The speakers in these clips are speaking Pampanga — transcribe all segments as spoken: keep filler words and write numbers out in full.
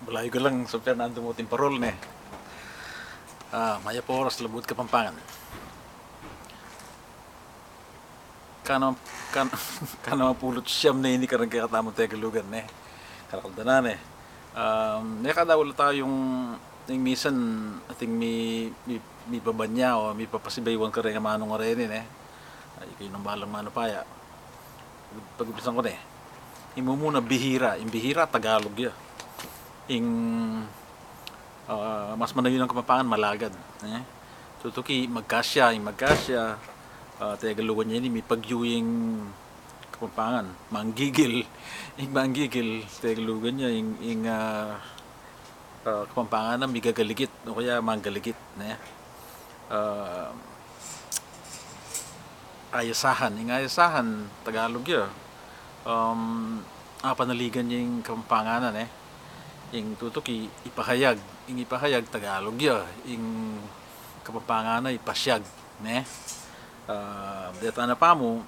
Balayu ka lang, San Fernando, muting parol, ne? Ah, mayap a oras, Labuad Kapampangan. Kanam, kan, kanam a pulu't siyam ne ini kareng kekatamung Tegalugan, ne? Karakal da na, ne? Um, ne, kada wala tayung, ing misan, ating mi, mi, mibabanya o mipapasibayuan kareng amanung areni, ne? Ay, kayu nang balang manupaya. Pag-umpisan ku ne. Ing mumuna, bihira. Ing bihira, Tagalog ya. Ing, ah, mas manayun a Kapampangan, malagad, ne? Tutuki, magkasya. Ing magkasya, ah, Tegalugan ya ini, mipagyu ing Kapampangan. Manggigil. Ing manggigil, Tegalugan ya, ing, ing, ah, ah, Kapampangan na, migagaligit, o kaya manggaligit, ne? Ah, ayasahan. Ing ayasahan, Tagalog ya. Um, apanaligan ya ing Kapampangan na, ne? Ing tutuki, ipahayag. Ing ipahayag, Tagalog ya. Ing Kapampangan na, ipasyag, ne? Ah, deta na pamu,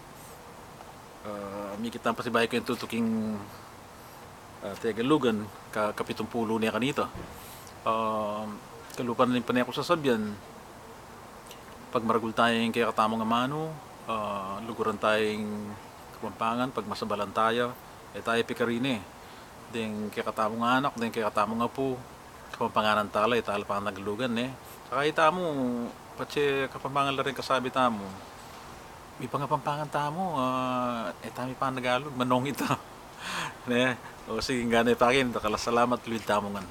ah, mikit tang pasibayu ku ing tutuking, ah, Tegalugan, ka, kapitumpulu ne kanita. Ah, kalupa na ning pane ku sasabian, pagmaragul taya ing kekatamung amanu, ah, luguran taya ing Kapampangan, pagmasabalan taya, e taya pikarine. Deng kekatamung anak, deng kekatamung apu, Kapampanganan tala, e tala panagalugan, ne? Saka itamu, patse Kapampangan la ring kasabi tamu, mipangapampangan tamu, ah, e tamu panagalug, manong ita. Ne? O sige, ngana yu pa king dakal a salamat, luid tamu ngan.